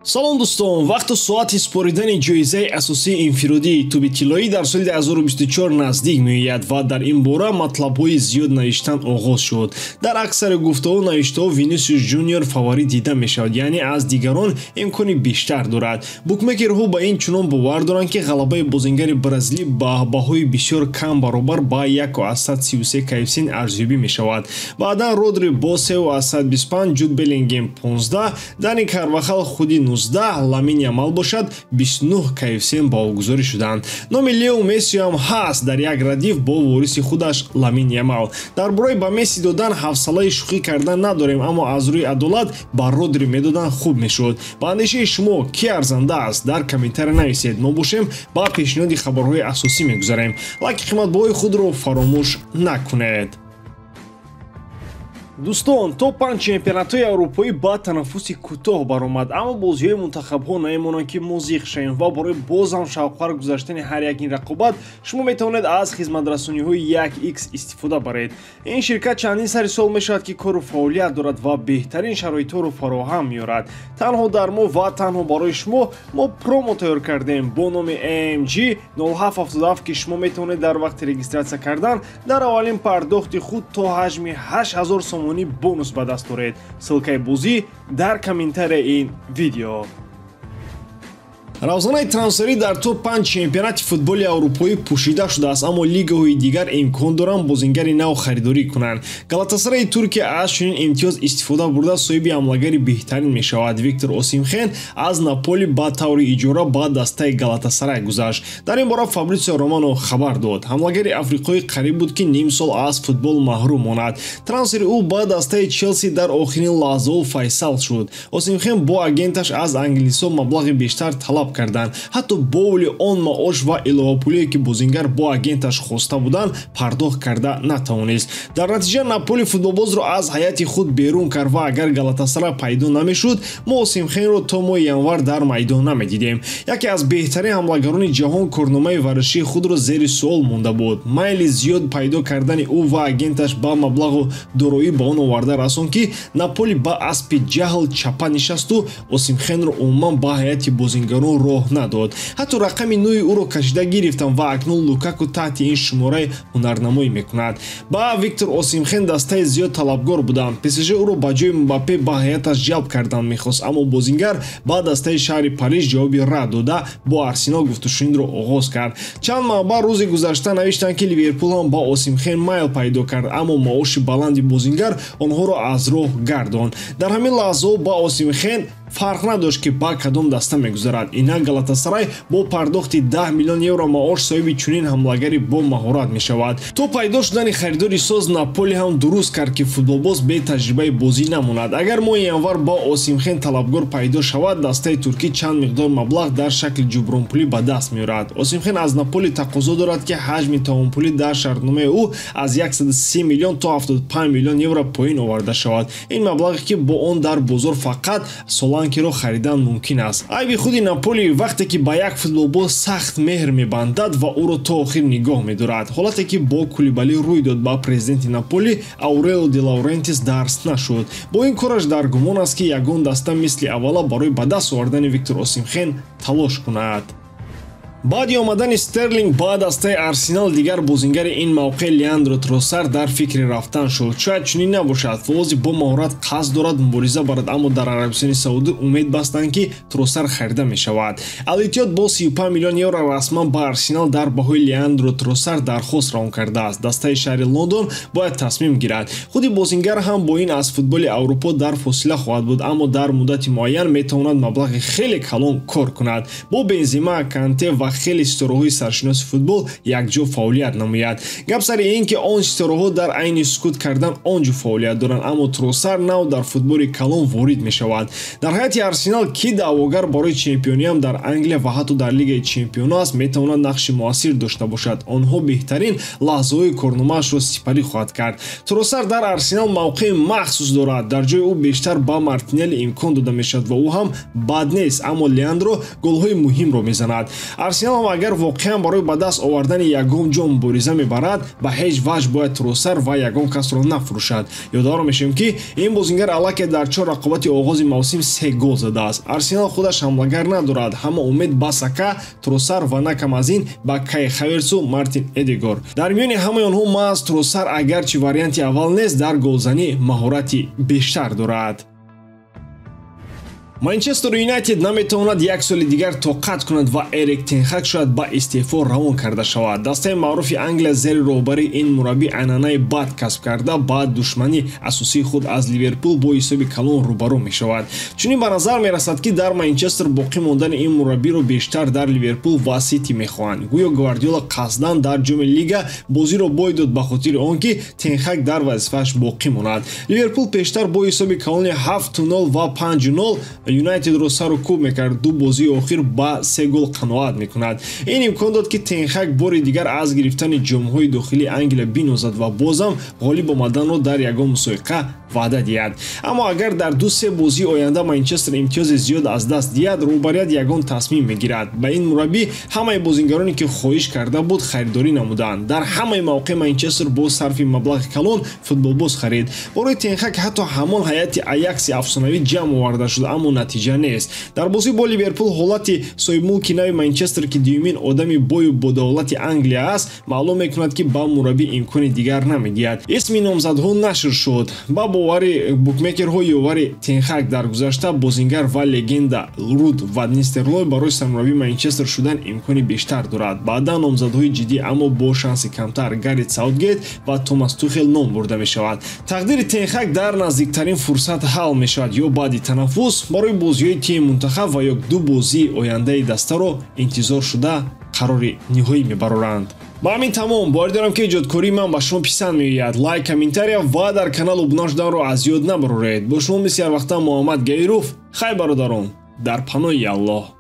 Салом дӯстон, вақту соати супоридани ҷоизаи асосии инфиродии тӯби тиллоӣ дар соли 2024 наздик меояд ва дар ин бора матлабҳои зиёд навиштан оғоз шуд. Дар аксари гуфтаҳо навиштаҳо Винисиус Жуниор фаворит дида мешавад, яъне аз дигарон имкони бештар дорад. Букмекерҳо ба ин чунон бовар доранд, ки ғалабаи бозингари бразилӣ ба баҳои бисёр кам баробар ба 1,33 коэффисиент арзёбӣ мешавад. Баъдан Родри бо 3,25, Ҷуд Беллингем 15, Дани Карвахал худи 19, Ламин Ямал бошад 29 коэффисиент баҳогузорӣ шуданд. Номи Лео Месси ҳам ҳаст дар як радиф бо вориси худаш Ламин Ямал. Дар бораи ба Месси додан ҳавсалаи шӯхӣ кардан надорем, аммо аз рӯи адолат ба Родри медодан хуб мешуд. Ба андешаи шумо ки арзанда аст? Дар комментария нависед. Мо бошем ба пешниҳоди хабарҳои асосӣ мегузарем. Лайки қиматбаҳои худро фаромӯш накунед. Дӯстон, то 5 чемпионатҳои аврупоӣ ба танаффуси кӯтоҳ баромад, аммо бозиҳои мунтахабҳо намемонанд, ки мо зиқ шавем ва барои боз ҳам шавқвар гузаштани ҳар як ин рақобат шумо метавонед аз хизматрасониҳои 1x истифода баред. Ин ширкат чандин сари сол мешавад, ки кору фаъолият дорад ва беҳтарин шароитҳоро фароҳам меорад. Танҳо дар мо ва танҳо барои шумо мо промо тайёр кардем бо номи AMG 0777, ки шумо метавонед дар вақти регистратсия кардан дар аввалин пардохти худ то ҳаҷми 8000 сомонӣ бонус ба даст оред. Ссылкаи бозӣ дар комментарияи ин видео. Равзанаи трансферӣ дар то 5 чемпионати футболи аврупоӣ пӯшида шудааст, аммо лигаҳои дигар имкон доранд бозингари нав харидорӣ кунанд. Галатасараи Туркия аз чунин имтиёз истифода бурда соҳиби ҳамлагари беҳтарин мешавад. Виктор Осимхен аз Наполи ба таври иҷора ба дастаи Галатасарай гузашт. Дар ин бора Фабритсио Романо хабар дод. Ҳамлагари африқоӣ қариб буд, ки ним сол аз футбол маҳрум монад. Трансфери ӯ ба дастаи Челси дар охирин лаҳзаҳо файсал шуд. Осимхен бо агенташ аз англисҳо маблағи бештар талаб карданд. Ҳатто бовули он маош ва иловапулие, ки бозингар бо агенташ хоста буданд, пардохт карда натавонист. Дар натиҷа Наполи футболбозро аз ҳайати худ берун кард ва агар Галатасарай пайдо намешуд, мо Осимхенро то моҳи январ дар майдон намедидем. Яке аз беҳтарин ҳамлагарони ҷаҳон корномаи варзишии худро зери суол монда буд. Майли зиёд пайдо кардани ӯ ва агенташ ба маблағу дороӣ ба он оварда расон, ки Наполи ба аспи ҷаҳл чапа нишасту Осимхенро умуман ба ҳайати бозингарон роҳ надод. Ҳатто рақами 9 ӯро кашида гирифтанд ва акнун Лукаку таҳти ин шумораи ҳунарнамоӣ мекунад. Ба Виктор Осимхен дастаи зиёд талабгор буданд. ПСЖ ӯро ба ҷои Мбаппе ба ҳайаташ ҷалб кардан мехост, аммо бозингар ба дастаи шаҳри Париж ҷавоби рад дода бо Арсенал гуфтушунидро оғоз кард. Чанд манбаъ рӯзи гузашта навиштанд, ки Ливерпул ҳам ба Осимхен майл пайдо кард, аммо маоши баланди бозингар онҳоро аз роҳ гардонд. Дар ҳамин лаҳзаҳо ба Осимхен фарқ надошт, ки ба кадом даста мегузарад. Инак Галатасарай бо пардохти 10 миллион евро маош соҳиби чунин ҳамлагари бо маҳорат мешавад. То пайдо шудани харидори соз Наполи ҳам дуруст кард, ки футболбоз бе таҷрибаи бозӣ намонад. Агар моҳи январ ба Осимхен талабгор пайдо шавад, дастаи туркӣ чанд миқдор маблағ дар шакли ҷубронпулӣ ба даст меорад. Осимхен аз Наполи тақозо дорад, ки ҳаҷми тавонпулӣ дар шартномаи ӯ аз 130 миллион то 75 миллион евро поин оварда шавад. Ин маблағе, ки бо он дар бозор фақат Соланкиро харидан мумкин аст. Айби худи Наполи вақте ки ба як футболбоз сахт меҳр мебандад ва ӯро то охир нигоҳ медорад. Ҳолате ки бо Кулибали рӯй дод, ба президенти Наполи Аурело де Лаурентис дарс нашуд. Бо ин кораш дар гумон аст, ки ягон даста мисли аввала барои ба даст овардани Виктор Осимхен талош кунад. Баъди омадани Стерлинг ба дастаи Арсенал дигар бозингари ин мавқеъ Леандро Тросар дар фикри рафтан шуд. Шояд чунин набошад. Фолози бо маҳорат қасд дорад мубориза барад, аммо дар Арабистони Саудӣ умед бастанд, ки Тросар харида мешавад. Ал-Иттиҳод бо 35 миллион евро расман ба Арсенал дар баҳои Леандро Тросар дархост равон кардааст. Дастаи шаҳри Лондон бояд тасмим гирад. Худи бозингар ҳам бо ин аз футболи Аврупо дар фосила хоҳад буд, аммо дар муддати муайян метавонад маблағи хеле калон кор кунад. Бо Бензима, Канте ва хеле ситораҳои саршиноси футбол якҷо фаъолият намояд. Гап сари ин ки он ситораҳо дар айни сукут кардан он ҷо фаъолият доранд, аммо Тросар нав дар футболи калон ворид мешавад. Дар ҳайати Арсенал, ки даъвогар барои чемпиониам дар Англия ва ҳатто дар Лигаи чемпионҳо аст, метавонад нақши муассир дошта бошад. Онҳо беҳтарин лаҳзаҳои корномаашро сипарӣ хоҳад кард. Тросар дар Арсенал мавқеи махсус дорад. Дар ҷои ӯ бештар ба Мартинелли имкон дода мешавад ва ӯ ҳам бад нест, аммо Леандро голҳои муҳимро мезанад. Арсенал ҳам агар воқеан барои ба даст овардани ягон ҷом мубориза мебарад, ба ҳеҷ ваҷҳ бояд Тросар ва ягон касро нафурӯшад. Ёдовар мешавем, ки ин бозингар аллакай дар 4 рақобати оғози мавсим 3 гол задааст. Арсенал худаш ҳамлагар надорад, ҳама умед ба Сака, Тросар ва на кам аз ин ба Кай Хаверсу Мартин Эдегор. Дар миёни ҳамаи онҳо маҳз Тросар агарчи варианти аввал нест, дар голзанӣ маҳорати бештар дорад. Манчестер Юнайтед наметавонад як соли дигар тоқат кунад ва Эрик тен Хаг шояд ба истеъфо равон карда шавад. Дастаи маъруфи Англия зери роҳбарии ин мураббӣ анъанаи бад касб карда ба душмании асосии худ аз Ливерпул бо ҳисоби калон рӯбарӯ мешавад. Чунин ба назар мерасад, ки дар Манчестер боқӣ мондани ин мураббиро бештар дар Ливерпул ва Сити мехоҳанд. Гӯё Гвардиола қасдан дар ҷоми лига бозиро бой дод ба хотири он ки тен Хаг дар вазифааш боқӣ монад. Ливерпул пештар бо ҳисоби калони 7-0 ва 5-0 Юнайтедро сару кӯб мекард, ду бозии охир ба 3 гол қаноат мекунад. Ин имкон дод, ки тен Хаг бори дигар аз гирифтани ҷомҳои дохилии Англия бинозад ва бозам ғолиб омаданро дар ягон мусобиқа ваъда диҳад. Аммо агар дар 2-3 бозии оянда Манчестер имтиёзи зиёд аз даст диҳад, роҳбарият ягон тасмим мегирад. Ба ин мураббӣ ҳамаи бозингароне ки хоҳиш карда буд харидорӣ намуданд. Дар ҳамаи мавқеъ Манчестер бо сарфи маблағи калон футболбоз харид. Барои тен Хаг ҳатто ҳамон ҳайати Аякси афсонавӣ ҷамъ оварда шуд, аммо натиҷа нест. Дар бозӣ бо Ливерпул ҳолати соҳибмулки нави Манчестер, ки дуюмин одами бою бодавлати Англия аст, маълум мекунад, ки ба мураббӣ имкони дигар намедиҳад. Исми номзадҳо нашр шуд. Ба бовари букмекерҳо ёвари тен Хаг дар гузашта бозингар ва легенда Руд ван Нистелрой барои сармураббии Манчестер шудан имкони бештар дорад. Баъдан номзадҳои ҷиддӣ, аммо бо шанси камтар Гарет Саутгейт ва Томас Тухел ном бурда мешавад. Тақдири тен Хаг дар наздиктарин фурсат ҳал мешавад ё баъди танаффус барои бозиҳои тими мунтахаб ва ё ду бозии ояндаи дастаро интизор шуда қарори ниҳоӣ мебароранд. Ба ҳамин тамом. Боварӣ дорам, ки эҷодкории ман ба шумо писанд меояд. Лайк, комментария ва дар канал обуна шуданро аз ёд набароред. Бо шумо мисли ҳар вақта Муҳаммад Гаиров. Хай бародарон, дар паноҳи Аллоҳ.